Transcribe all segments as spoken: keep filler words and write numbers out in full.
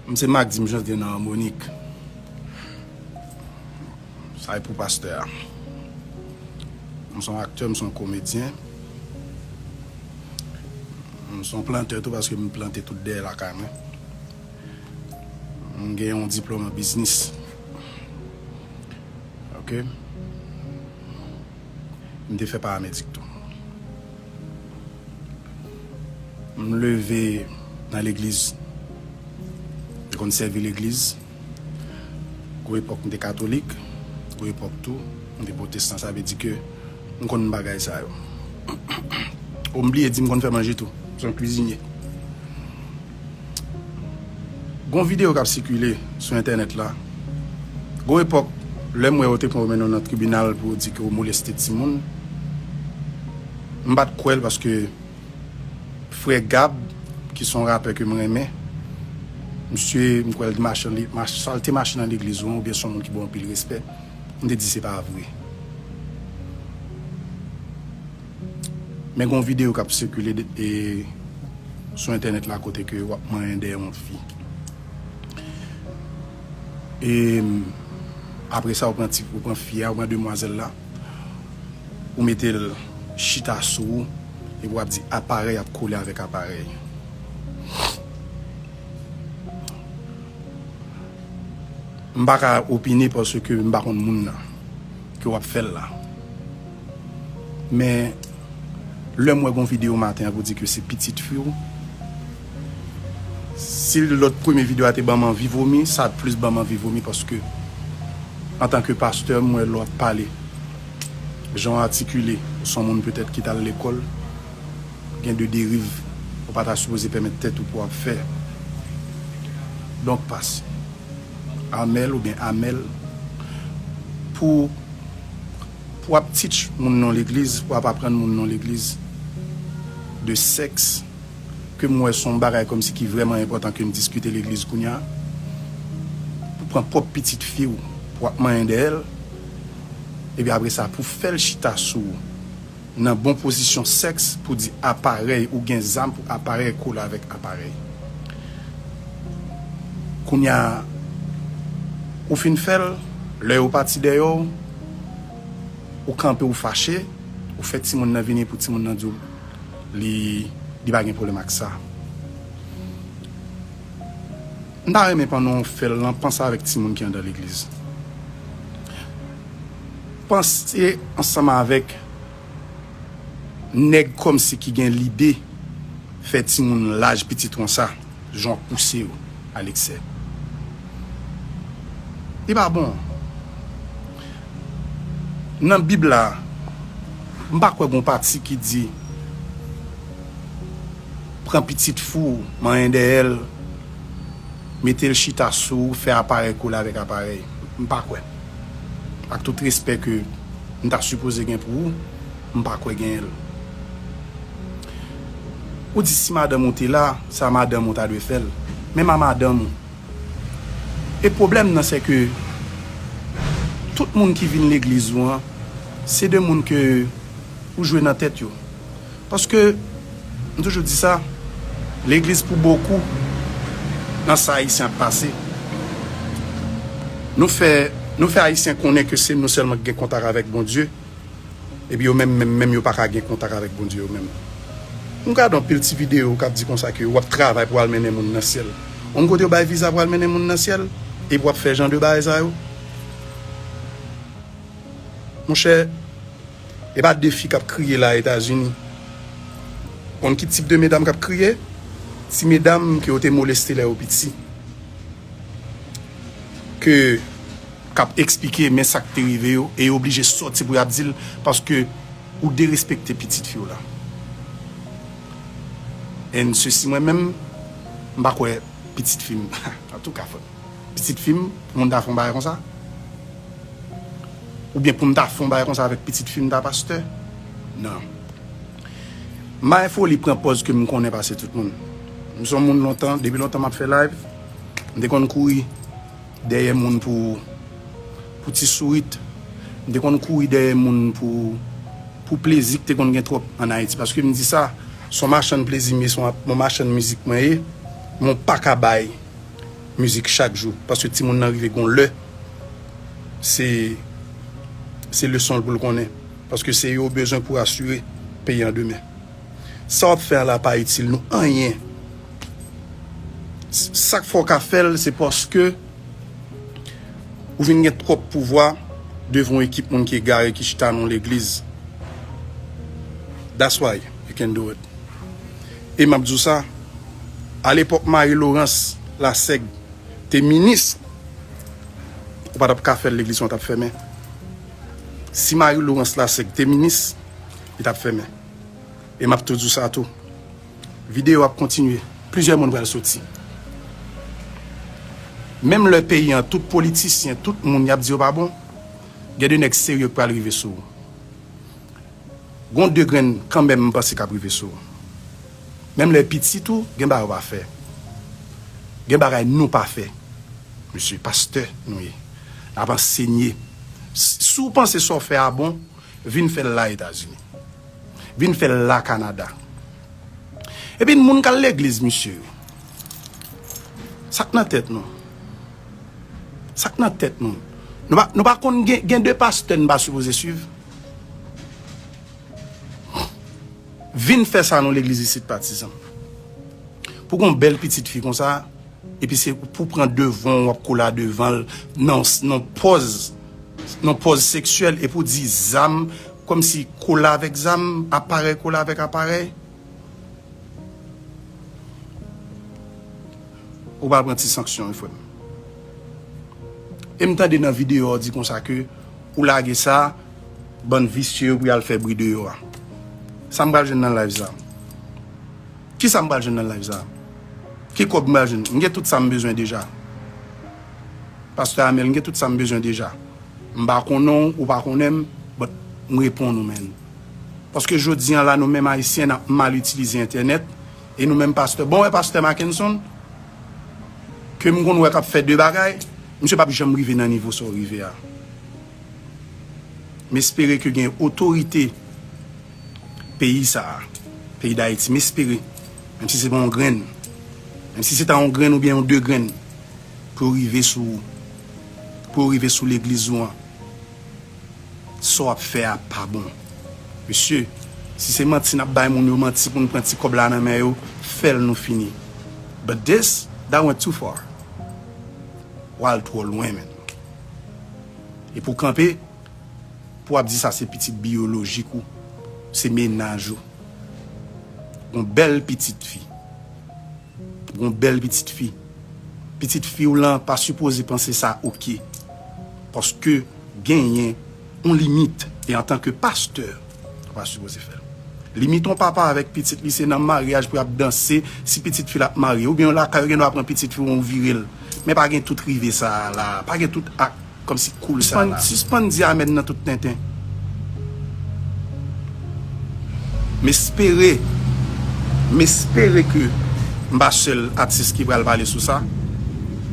M se Mac, di m chante nan Harmonik. Sa e pou pastè a. M se yon aktè, m se yon komedyen. M se yon plantè tou paske m plante tout dèyè lakay mwen. M gen yon diplòm an biznis. Ok? M te fè paramedik tou. M leve nan legliz. M konn sèvi legliz. Gwo epòk m te katolik. Gwo epòk tou m te pwotestan. Sa vle di ke m konn bagay sa yo. O, m bliye di m konn fè manje tou. M se yon kwizinye. Gon videyo k ap sikile sou entènèt la. Gon epòk, lè m wè yo te pran w mennen w nan tribinal pou yo di ke w moleste timoun, m pa t kwè l paske frè Gab, ki se yon rapè ke m renmen, misye, m kwè l te mache nan le-, mach-, swa l te mache nan legliz ou an, oubyen se yon moun ki ba w anpil respè, m te di se pa vre. Men gon videyo k ap sikile de, e, sou entènèt la kote ke w ap manyen dèyè yon fi. E, apre sa, ou pran ti, ou pran fi a, ou pran demwazèl la, ou mete l chita sou ou, epi w ap di aparèy ap kole avèk aparèy. M pa ka opine paske m pa konn moun nan ke w ap fè l la. Men, lè m wè gon videyo maten an pou di ke se pitit fi w, si lòt premye videyo a te ban m anvi vomi, sa plis ban m anvi vomi paske, antanke pastè, m wè lè w ap pale, jan w atikile, ou se yon moun petèt ki t al lekòl, gen de deriv ou pa ta sipoze pèmèt tèt ou pou w ap fè. Donk, pase. Amèl oubyen Amèl, pou, pou w ap teach moun nan legliz, pou w ap aprann moun nan legliz de sèks, ke m wè se yon bagay kòmsi ki vrèman enpòtan ke n diskite legliz kounye a, pou pran pwòp pitit fi w, pou w ap manyen dèyè l, epi apre sa, pou fè l chita sou ou, nan bon pozisyon sèks pou di aparèy, ou gen zam pou aparèy kole avèk aparèy. Kounye a, ou fin fè l, lè yo pati dèyè w, ou kanpe, ou fache, ou fè timoun nan vini pou timoun nan di w li, li pa gen pwoblèm ak sa. M ta renmen pandan w fè l lan, panse avèk timoun ki anndan legliz. Panse ansanm avèk nèg kòmsi ki gen lide fè timoun laj pitit ou an sa, jan w ap pouse yo a leksè. Li pa bon. Nan Bib la, m pa kwè gon pati ki di, pran pitit fi w, manyen dèyè l, mete l chita sou ou, fè aparèy kole avèk aparèy. M pa kwè. Ak tout respè ke m ta sipoze gen pou ou, m pa kwè genyen l. Ou di si madanm ou te la, sa madanm ou ta dwe fè l. Menm a madanm ou. E pwoblèm nan, se ke tout moun ki vin legliz ou an, se de moun ke ou jwe nan tèt yo. Paske, m toujou di sa, legliz pou bokou nan sa Ayisyen ap pase. Nou fè, nou fè Ayisyen konnen ke se nou sèlman ki gen kontak avèk Bondye, epi yo menm, menm, menm yo pa ka gen kontak avèk Bondye yo menm. M gade anpil ti videyo k ap di konsa ke w ap travay pou al mennen moun nan syèl. Yon kote yo bay viza pou al mennen moun nan syèl, epi w ap fè jan de bagay sa yo. Monchè, e pa de fi k ap kriye la Etazini. Konn ki tip de medam k ap kriye? Ti medam ke yo te moleste lè yo piti. Ke k ap eksplike men sa k te rive yo, e yo oblije sòti pou y ap di l, paske ou derespekte pitit fi w la. And ceci, mwen menm, m pa kwè pitit fi m, antouka, fò, pitit fi m, pou moun ta fè yon bagay konsa? Oubyen pou m ta fè yon bagay konsa avèk pitit fi m ta, pastè? Non. M pa gen foli pran pòz ke m konnen pase tout moun. M se yon moun lontan, depi lontan m ap fè live, m te konn kouri dèyè moun pou, pou ti sourit. M te konn kouri dèyè moun pou, pou plezi ki te konn gen twòp ann Ayiti. Paske m di sa, se yon machann plezi m ye, se yon, yon machann mizik mwen ye, men w pa ka bay mizik chak jou. Paske timoun nan rive gon lè, se, se leson l pou l konnen. Paske se yo bezwen pou asire peyi an demen. Sa w ap fè a la pa itil nou anyen. S-, sa k fè w ka fè l, se paske ou vin gen twòp pouvwa devan yon ekip moun ki egare ki chita nan yon legliz. That's why you can do it. E m ap di w sa, alepòk Marie Laurence Lasèg te minis, ou pa t ap ka fè l, legliz ou an t ap fèmen. Si Marie Laurence Lasèg te minis, li t ap fèmen. E m ap tou di w sa tou. Videyo ap kontinye. Plizyè moun pral soti. Menm lè peyi an, tout politisyen, tout moun y ap di yo pa bon, gen de nèg serye k pral rive sou ou. Gon de grenn kanmenm m panse k ap rive sou ou. Menm lè pitit ou, gen bagay ou pa fè. Gen bagay nou pa fè. Mesye, pastè nou ye. N ap ansenye. S-, si w panse sa w fè a bon, vin fè l la Etazini. Vin fè l la Kanada. Epi moun k al legliz, mesye. Sa k nan tèt nou? Sa k nan tèt nou? Nou pa, nou pa konn gen, gen de pastè n pa sipoze swiv? Vin fè sa nan legliz isit, patizan. Pou gon bèl pitit fi konsa, epi se pou pran devan w, w ap koule devan l, nan, nan pòz, nan pòz seksyèl, epi w di zam, kòmsi koule avèk zam, aparèy koule avèk aparèy. Ou pral pran ti sanksyon wi, frè m. E m tande nan videyo a w di konsa ke ou lage sa, bann visye yo pou y al fè bri deyò a. Sa m pral jwenn nan live sa? Kisa m pral jwenn nan live sa? Ki kòb m pral jwenn? M gen tout sa m bezwen deja. Pastè Amel, m gen tout sa m bezwen deja. M pa konnen w, ou pa konnen m, but m reponn ou, man. Paske jodi an la, nou menm Ayisyen, n ap mal itilize entènèt, e nou menm pastè. Bon, wè pastè Mackenson, ke m konn wè k ap fè de bagay, misye p ap janm rive nan nivo sa w rive a. M espere ke gen otorite peyi sa a, peyi Dayiti, m espere, menm si se pa yon grenn, menm si se ta yon grenn oubyen yon de grenn, pou yo rive sou, pou yo rive sou legliz ou an. Sa w ap fè a pa bon. Mesye, si se manti n ap bay moun yo manti pou n pran ti kòb la nan men yo, fè l nou fini. But this, that went too far. W al twò lwen, man. E pou kanpe, pou w ap di sa se pitit biyolojik ou, se mennaj ou. Yon bèl pitit fi. Gon bèl pitit fi. Pitit fi w lan pa sipoze panse sa oke. Paske genyen yon limit. E antanke pastè, ou pa sipoze fè l. Limite yon papa avèk pitit li, se nan maryaj pou y ap danse, si pitit fi l ap marye. Oubyen lakay ou gen dwa pran pitit fi w, ou vire l. Men pa gen tout rive sa a la. Pa gen tout ak Kòmsi koul sa la. Sispann, sispann di amèn nan tout tenten. M espere, m espere ke m pa sèl atis ki pral pale sou sa.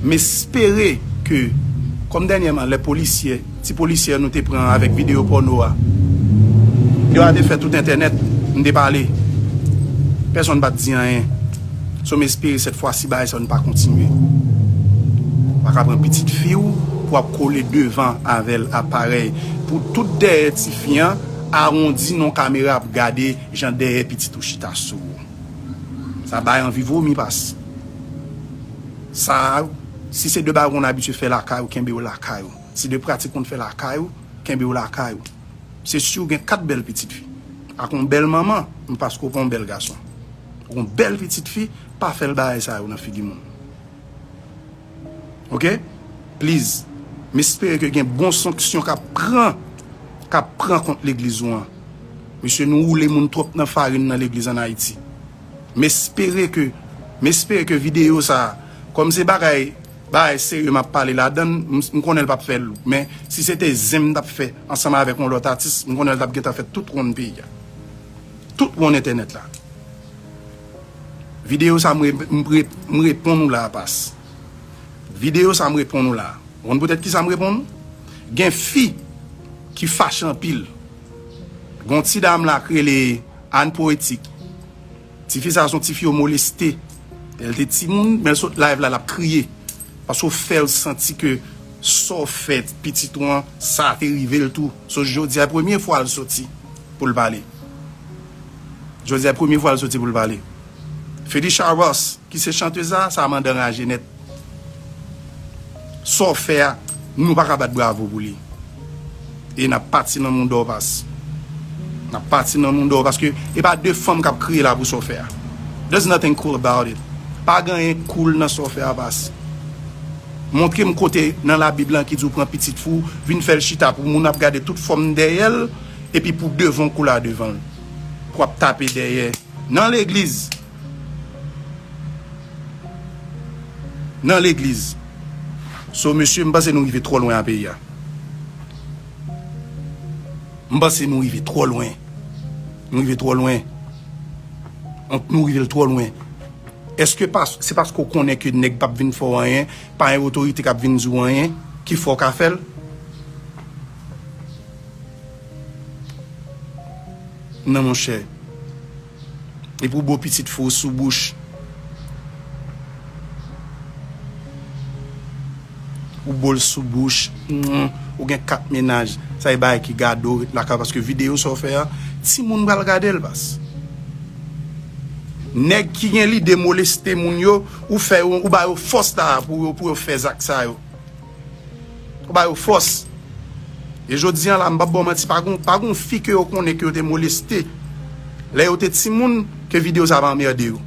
M espere ke, kòm dènyèman, lè polisyè, ti polisyè nou te pran avèk videyo pòno a, yo a te fè tout entènèt, m te pale. Pèsonn pa t di anyen. So, m espere sèt fwa si bagay sa yo n pa kontinye. Ou pa ka pran pitit fi w pou w ap kole devan avè l aparèy. Pou tout dèyè tifi an awondi nan kamera ap gade jan dèyè pitit ou chita sou ou. Sa bay anvi vomi pas. Sa a, si se de bagay ou konn abitye fè lakay ou, kenbe yo lakay ou. Si de pratik ou konn fè lakay ou, kenbe yo lakay ou. Se si w gen kat bèl pitit fi ak yon bèl manman, men paske w pa yon bèl gason. Ou yon bèl pitit fi, pa fè l bagay sa yo nan figi moun. Oke? Please. M espere ke gen bon sanksyon k ap pran, k ap pran kont legliz ou an. Mesye, nou woule moun twòp nan farin nan legliz ann Ayiti. M espere ke, m espere ke videyo sa a, kòm se bagay, bagay serye m ap pale ladann, m, m konnen l p ap fè l. Men, si se te zen m t ap fè ansanm avèk yon lòt atis, m konnen l t ap gentan fè tout wonn peyi a. Tout wonn entènèt la. Videyo sa a, m re-, m re-, m reponn ou la, Pas. Videyo sa a, m reponn ou la. Ou konn poutèt kisa m reponn ou? Gen fi ki fache anpil. Gen yon ti dam la k rele Anne Poétique. Tifi sa a se yon tifi yo moleste. Lè l te timoun, men l sot live la, l ap kriye. Paske w fè l santi ke sa w fè pitit ou an, sa te rive l tou. So, jodi a premye fwa l soti pou l pale. Jodi a premye fwa l soti pou l pale. Felicia Ross, ki se chantez la, sa mandan raje nèt. Sa w fè a, nou pa ka bat bravo pou li. E n ap pati nan moun dòpas. N ap pati nan moun dòpas paske e pa de fanm k ap kriye la pou sa w fè a. There's nothing cool about it. Pa gen anyen cool nan sa w fè a, pas. Montre m kote nan Labib lan ki di w pran pitit fi w, vin fè l chita pou moun ap gade tout fòm dèyè l, epi pou devan w koule devan l. Pou ap tape dèyè. Nan legliz. Nan legliz. So, mesye, m panse nou rive twò lwen a peyi a. M panse nou rive twò lwen. Nou rive twò lwen. Nou rive l twò lwen. Èske pas, se paske w konnen ke nèg p ap vin fè w anyen, pa gen otorite k ap vin di w anyen, ki fè w ka fè l? Non, monchè. Epi w bo pitit fi w sou bouch. Ou bo l sou bouch. Mm, ou gen kat mennaj. Sa e bagay ki gade w ret lakay paske videyo sa w fè a, timoun pral gade l, pas. Nèg ki gen lide moleste moun yo, ou fè yo, ou ba yo fòs la pou yo, pou yo fè zak sa yo. Ou ba yo fòs. E jodi a la, m p ap ba w manti, pa gon, pa gon fi ke yo konnen ke yo te moleste lè yo te timoun ke videyo sa va anmède yo.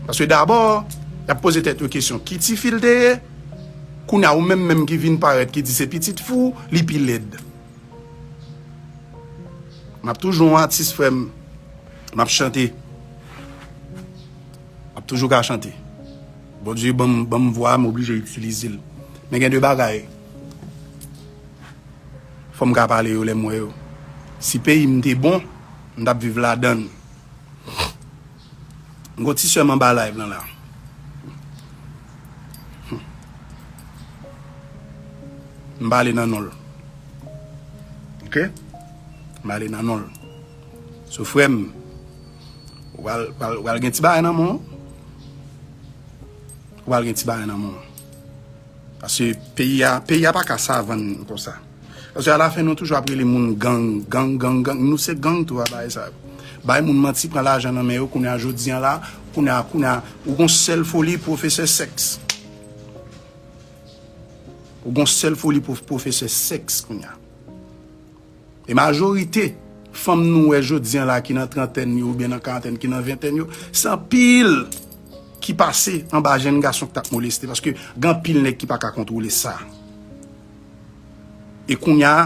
Paske dabò, y ap poze tèt yo kesyon, ki tifi l te ye? Kounye a, ou menm menm ki vin parèt, ki di se pitit fi w, li pi lèd. M ap toujou yon atis, frè m. M ap chante. M ap toujou ka chante. Bondye ban m, ban m vwa, m oblije itilize l. Men gen de bagay, fò m ka pale yo lè m wè yo. Si peyi m te bon, m t ap viv ladan l. M gon ti sè m anba live lan la. M pale nan non l. Oke? M pale nan non l. So, frè m, ou pral, pral, pral gen ti bagay nan men w. Ou pral gen ti bagay nan men w. Paske peyi a, peyi a pa ka savann konsa. Paske alafen nou toujou ap rele moun gang, gang, gang, gang. Nou se gang tou a bagay sa yo. Bay moun manti, pran lajan nan men yo, kounye a jodi a la, kounye a, kounye a, ou gon sèl foli pwofesè sèks. Ou gon sèl foli pwof-, pwofesè sèks kounye a. E majorite fanm nou wè jodi a la ki nan trantèn yo oubyen nan karantèn, ki nan ventèn yo, se anpil ki pase anba jèn gason ki t ap moleste, paske gen anpil nèg ki pa ka kontwole sa. E kounye a,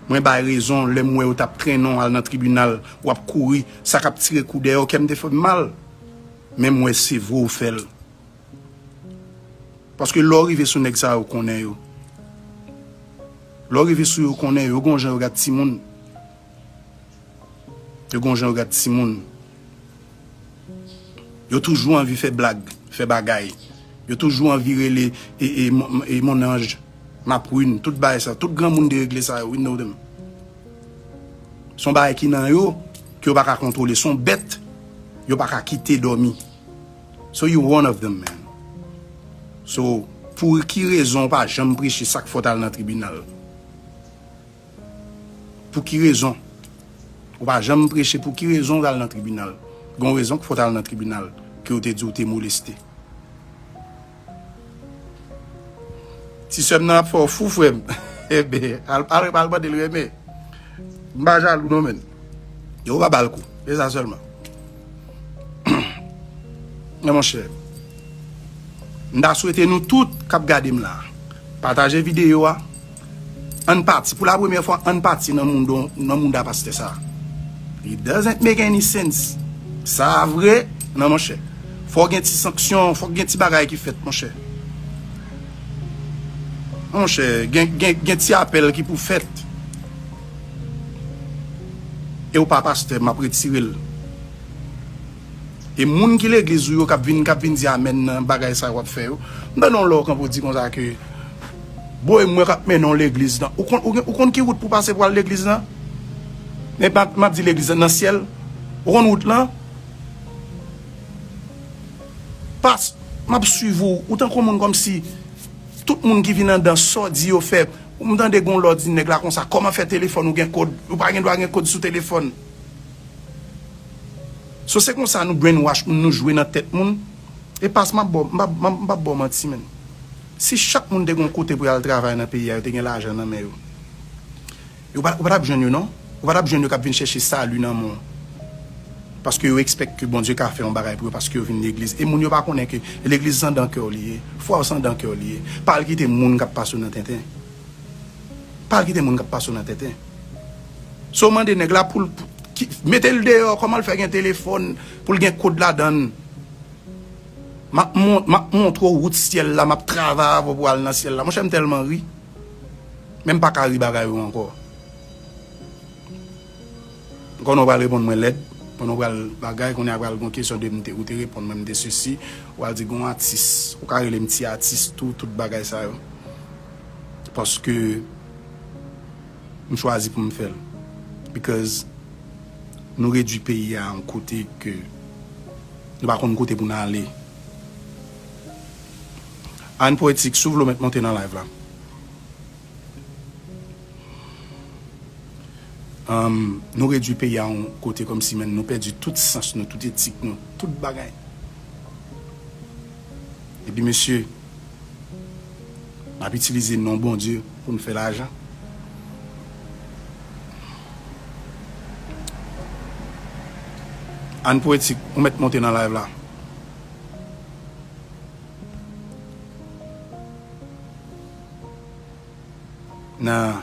mwen bay rezon lè m wè yo t ap trennen w al nan tribinal, w ap kouri, sa k ap tire kou dèyè w, kè m te fè m mal. Men m wè se vre w fè l. Paske lè w rive sou nèg sa yo, konnen yo. Lè w rive sou yo, konnen yo, gon jan yo gad timoun. Yo gon jan yo gad timoun. Yo toujou anvi fè blag, fè bagay. Yo toujou anvi rele e, e, mon- e, mon anj, ma prune, tout bagay sa. Tout granmoun deregle sa yo, we know them. Se yon bagay ki nan yo, ke yo pa ka kontwole. Se yon bèt, yo pa ka kite dòmi. So you one of them, man. So, pou ki rezon w pa janm preche sa k fè w t al nan tribinal? Pou ki rezon? Ou pa janm preche, pou ki rezon w t al nan tribinal? Gon rezon k fè w t al nan tribinal, ke yo te di w te moleste. Ti sè m nan ap fè w fou, frè m. Enben, al, al, al mande l renmen. M pa jalou non, menn. Yo pa ba l kou. Se sa sèlman. Men monchè, m ta swete nou tout k ap gade m la, pataje videyo a. Ann pati, pou la premyè fwa, ann pati nan moundo, nan mounda pastè sa. It doesn't make any sense. Sa vre, non, monchè. Fò gen ti sanksyon, fò gen ti bagay ki fèt, monchè. Monchè, gen, gen, gen ti apèl ki pou fèt. E w pa pastè, m ap retire l. E moun ki legliz ou yo k ap vin, k ap vin di amèn nan bagay sa yo w ap fè yo. M tande yon lè w kanpe w di konsa ke, boy, mwen k ap mennen w legliz nan. Ou konn, ou, ou konn ki wout pou pase pou al legliz nan? Men m ap, m ap di legliz nan, nan syèl. Ou konn wout lan? Pas, m ap swiv ou, ou tankou moun kòmsi tout moun ki vin anndan sa w di yo fè. M tande gon lè w di nèg la konsa, kòman fè telefòn ou gen kòd? Ou pa gen dwa gen kòd sou telefòn. So se konsa nou brainwash moun, nou jwe nan tèt moun. E pas m ap ba w, m p ap, m p ap ba w manti, menn. Si chak moun te gen yon kote pou y al travay nan peyi a, yo te gen lajan nan men yo. Yo pa, ou pa t ap jwenn yo, non. Ou pa t ap jwenn yo k ap vin chèche sali nan mwen. Paske yo ekspèk ke Bondye ka fè yon bagay pou yo, paske yo vin legliz. E moun yo pa konnen ke legliz se anndan kè w li ye, fwa w se anndan kè w li ye. Pa al kite moun k ap pase w nan tenten. Pa al kite moun k ap pase w nan tenten. So w mande nèg la pou l, pou, ki, mete l deyò, kòman l fè gen telefòn, pou l gen kòd ladan l. M ap mon-, m ap montre w wout syèl la, m ap travay avè w pou al nan syèl la. Monchè, m tèlman ri. Men m pa ka ri bagay yo ankò. Konnen w pral reponn mwen lèd, konnen w pral bagay, konnen a pral gon kesyon de m te, ou te reponn mwen, m te sesi, w pral di gon atis, ou ka rele m ti atis tou, tout bagay sa yo. Paske m chwazi pou m fè l. Because nou redui peyi a yon kote ke nou pa konn kote pou n ale. Ann Poetik, si w vle w mèt monte nan live la. Anm, nou redui peyi a yon kote kòmsi, menn, nou pèdi tout sans nou, tout etik nou, tout bagay. Epi, mesye, n ap itilize non Bondye pou n fè lajan. Ann Poetik, ou mèt monte nan live la. Nan,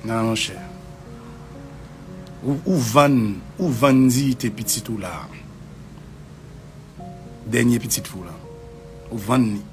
nan, monchè. Ou, ou vann, ou vann diyite pitit ou la. Dènye pitit fi w la. Ou vann li.